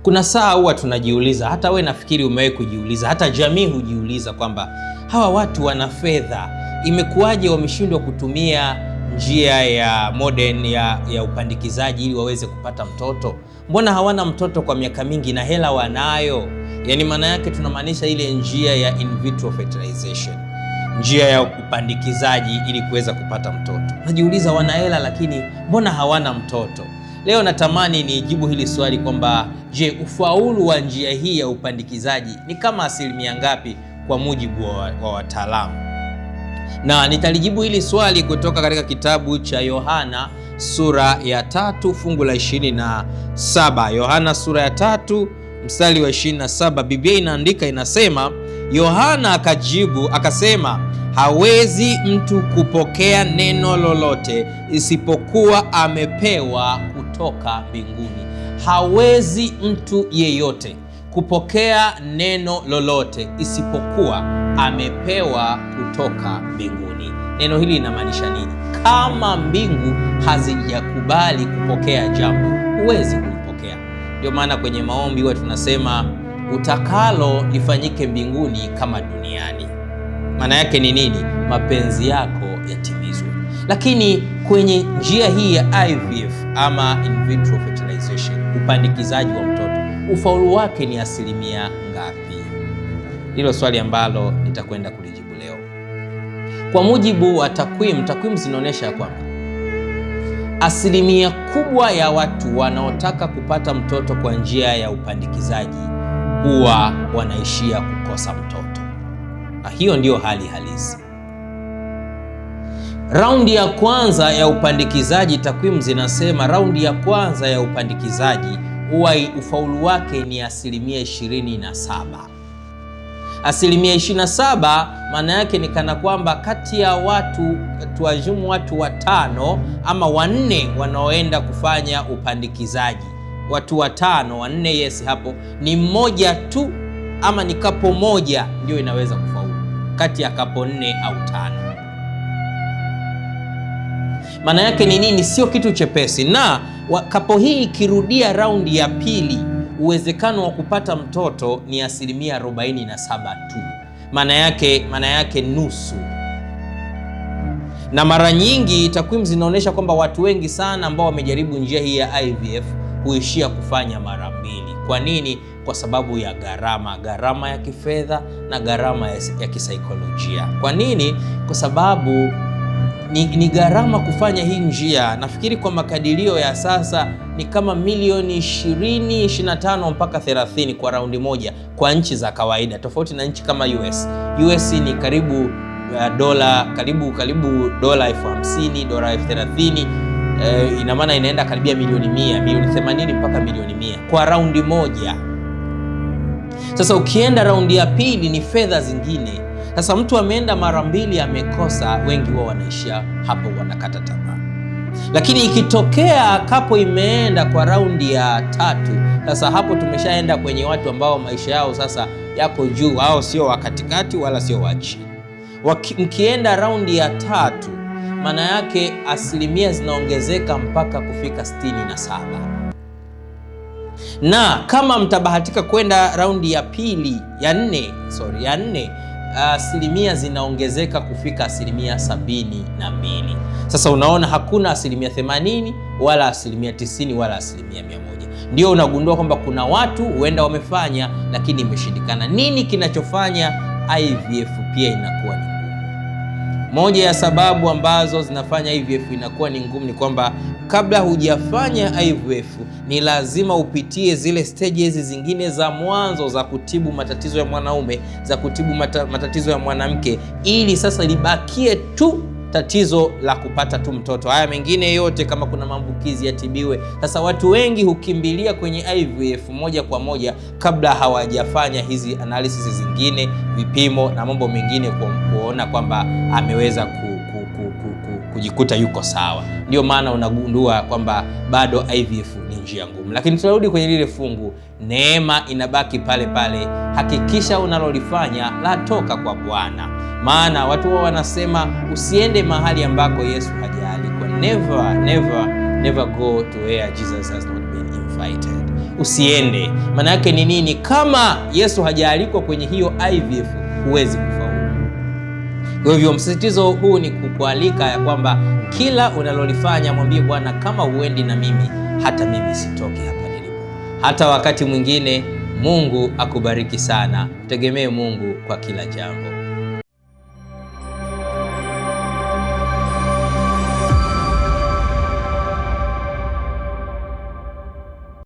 Kuna saa huwa tunajiuliza, hata we nafikiri umewahi kujiuliza, hata jamii hujiuliza kwamba hawa watu wana fedha, imekuwaje wameshindwa kutumia njia ya modern ya upandikizaji ili waweze kupata mtoto? Mbona hawana mtoto kwa miaka mingi na hela wanayo? Yaani maana yake tunamaanisha ile njia ya in vitro fertilization, njia ya upandikizaji ili kuweza kupata mtoto. Najiuliza, wana hela lakini mbona hawana mtoto? Leo natamani nijibu hili swali kwamba je, ufaulu wa njia hii ya upandikizaji ni kama asilimia ngapi kwa mujibu wa wataalamu? Na nitalijibu hili swali kutoka katika kitabu cha Yohana sura ya 3 fungu la 27. Yohana sura ya 3 mstari wa 27, Biblia inaandika inasema, Yohana akajibu akasema, hawezi mtu kupokea neno lolote isipokuwa amepewa kutoka mbinguni. Hawezi mtu yeyote kupokea neno lolote isipokuwa amepewa kutoka mbinguni. Neno hili linamaanisha nini? Kama mbingu hazijakubali kupokea jambo, huwezi kulipokea. Ndio maana kwenye maombi huwa tunasema utakalo lifanyike mbinguni kama duniani. Maana yake ni nini? Mapenzi yako yatimizwe. Lakini kwenye njia hii ya IVF ama in vitro fertilization, upandikizaji wa mtoto, ufaulu wake ni asilimia ngapi? Ndilo swali ambalo nitakwenda kulijibu leo. Kwa mujibu wa takwimu zinaonyesha kwamba asilimia kubwa ya watu wanaotaka kupata mtoto kwa njia ya upandikizaji huwa wanaishia kukosa mtoto. Na hiyo ndiyo hali halisi. Raundi ya kwanza ya upandikizaji, takwimu zinasema raundi ya kwanza ya upandikizaji huwa ufaulu wake ni asilimia 27. Asilimia 27 maana yake ni kana kwamba kati ya watu, tuajumu watu watano ama wanne wanaoenda kufanya upandikizaji, watu watano wanne, yes, hapo ni mmoja tu ama ni kapo moja ndio inaweza kufaulu kati ya kapo 4 au 5. Maana yake ni nini? Sio kitu chepesi. Na kapo hii ikirudia raundi ya pili, uwezekano wa kupata mtoto ni asilimia 47 tu. Maana yake nusu. Na mara nyingi takwimu zinaonyesha kwamba watu wengi sana ambao wamejaribu njia hii ya IVF huishia kufanya mara mbili. Kwa nini? Kwa sababu ya gharama, gharama ya kifedha na gharama ya kisaikolojia. Kwa nini? Kwa sababu ni gharama kufanya hii njia. Nafikiri kwa makadirio ya sasa ni kama milioni 20, 25 mpaka 30 kwa raundi moja kwa nchi za kawaida, tofauti na nchi kama US. US ni karibu dola karibu dola 50,000, dola 30,000. Ina maana inaenda karibia milioni 100, milioni 80 mpaka milioni 100 kwa raundi moja. Sasa ukienda raundi ya pili ni fedha zingine. Sasa mtu ameenda mara mbili amekosa, wengi wao wanaishia hapo, wanakata tamaa. Lakini ikitokea kapo imeenda kwa raundi ya tatu, sasa hapo tumeshaenda kwenye watu ambao maisha yao sasa yako juu, hao sio wa katikati wala sio wa chini. Mkienda raundi ya tatu, maana yake asilimia zinaongezeka mpaka kufika 67. Na kama mtabahatika kwenda raundi ya pili, ya nne, sorry, ya nne, asilimia zinaongezeka kufika asilimia 72. Sasa unaona hakuna asilimia 80 wala asilimia 90 wala asilimia 100. Ndio unagundua kwamba kuna watu huenda wamefanya lakini imeshindikana. Nini kinachofanya IVF pia inakuwa ni ngumu? Moja ya sababu ambazo zinafanya IVF inakuwa ni ngumu ni kwamba kabla hujafanya IVF ni lazima upitie zile stages zingine za mwanzo za kutibu matatizo ya mwanaume, za kutibu matatizo ya mwanamke, ili sasa libakie tu tatizo la kupata tu mtoto. Haya mengine yote kama kuna maambukizi yatibiwe. Sasa watu wengi hukimbilia kwenye IVF moja kwa moja kabla hawajafanya hizi analysis zingine, vipimo na mambo mengine, kuona kwamba ameweza kujikuta yuko sawa. Ndio maana unagundua kwamba bado IVF ni njia ngumu. Lakini tunarudi kwenye lile fungu, neema inabaki pale pale. Hakikisha unalolifanya latoka kwa Bwana. Maana watu wao wanasema usiende mahali ambako Yesu hajaalikwa. Never, never, never go to where Jesus has not been invited. Usiende. Maana yake ni nini? Kama Yesu hajaalikwa kwenye hiyo IVF, huwezi kufaulu. Kwa hivyo msisitizo huu ni kukualika ya kwamba kila unalolifanya mwambie Bwana, kama huendi na mimi, hata mimi sitoki hapa nilipo. Hata wakati mwingine. Mungu akubariki sana. Tegemee Mungu kwa kila jambo.